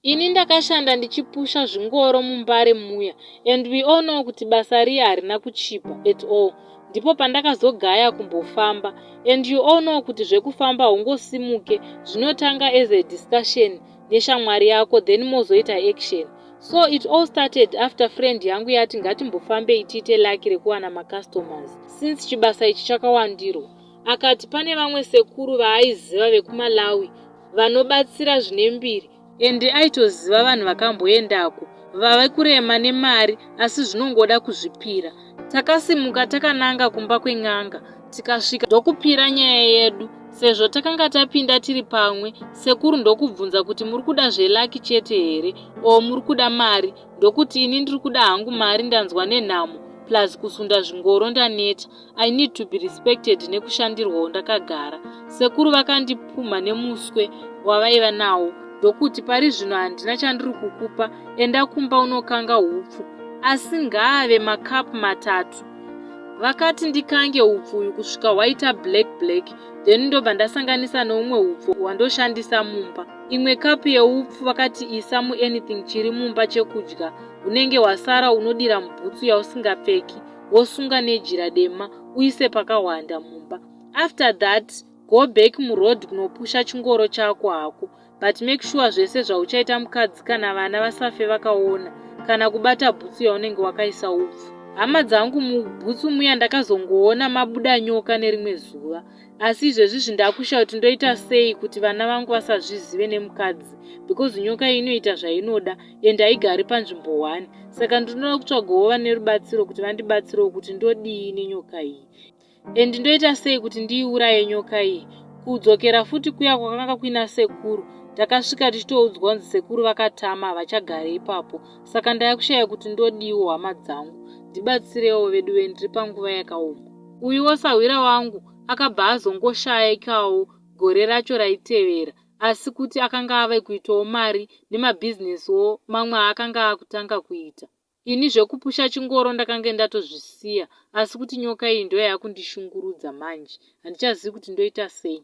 Ini ndakashanda ndichipusha zvingoro muMbare muya and we all know kuti basa riya harina kuchipa at all. Ndipo pandakazogaya kumbofamba and you all know kuti zvekufamba haungosimuke zvinotanga as a discussion neshamwari yako then mozoita action. So it all started after friend yangu yati ngatimbofambei tiite lucky rekuwana macustomers since chibasa ichi chakawandirwa. Akati pane vamwe sekuru vaaiziva vekuMalawi vanobatsira zvine mbiri ende aitoziva vanhu vakamboendako vave kurema nemari asi zvinongoda kuzvipira. Takasimuka takananga kumba kwen'anga tikasvika ndokupira nyaya yedu sezvo takanga tapinda tiri pamwe sekuru ndokubvunza kuti muri kuda zvelaki chete here or muri kuda mari ndokuti ini ndiri kuda hangu mari ndanzwa nenhamo plus kusunda zvingoro ndaneta I need to be respected nekushandirwawo ndakagara. Sekuru vakandipumha nemuswe wavaiva nawo ndokuti pari zvino handina chandiri kukupa enda kumba unokanga hupfu asi ngaave makapu matatu. Vakati ndikange hupfu uyu kusvika hwaita black black then ndobva ndasanganisa neumwe hupfu hwandoshandisa mumba. Imwe kapu yeupfu vakati isa muanything chiri mumba chekudya hunenge hwasara unodira mubhutsu yausingapfeki wosunga nejira dema uise pakahwanda mumba after that go back muroad kunopusha chingoro chako hako but make sure zvese zvauchaita mukadzi kana vana vasafe vakaona kana kubata bhutsu yaunenge wakaisa upfu hama dzangu mubhutsu muya ndakazongoona mabuda nyoka nerimwe zuva asi izvezvi zvindakushaya kuti ndoita sei kuti vana vangu vasazvizive nemukadzi because nyoka inoita zvainoda and haigari panzvimbo one saka ndinoda kutsvagawo vane rubatsiro kuti vandibatsirewo kuti ndodii nenyoka iyi and ndoita sei kuti ndiiuraye nyoka iyi kudzokera futi kuya kwakanga kuina sekuru takasvika tichitoudzwa kunzi sekuru vakatama havachagare ipapo saka ndaya kushaya kuti ndodiwo hama dzangu ndibatsirewo veduve ndiri panguva yakaoma uyuwo sahwira wangu akabva azongoshaikawo gore racho raitevera asi kuti akanga ave kuitawo mari nemabhizinesiwo mamwe aakanga akutanga kuita. Ini zvekupusha chingoro ndakange ndatozvisiya asi kuti nyoka iyi ndoyakundishungurudza manje handichazivi kuti ndoita sei.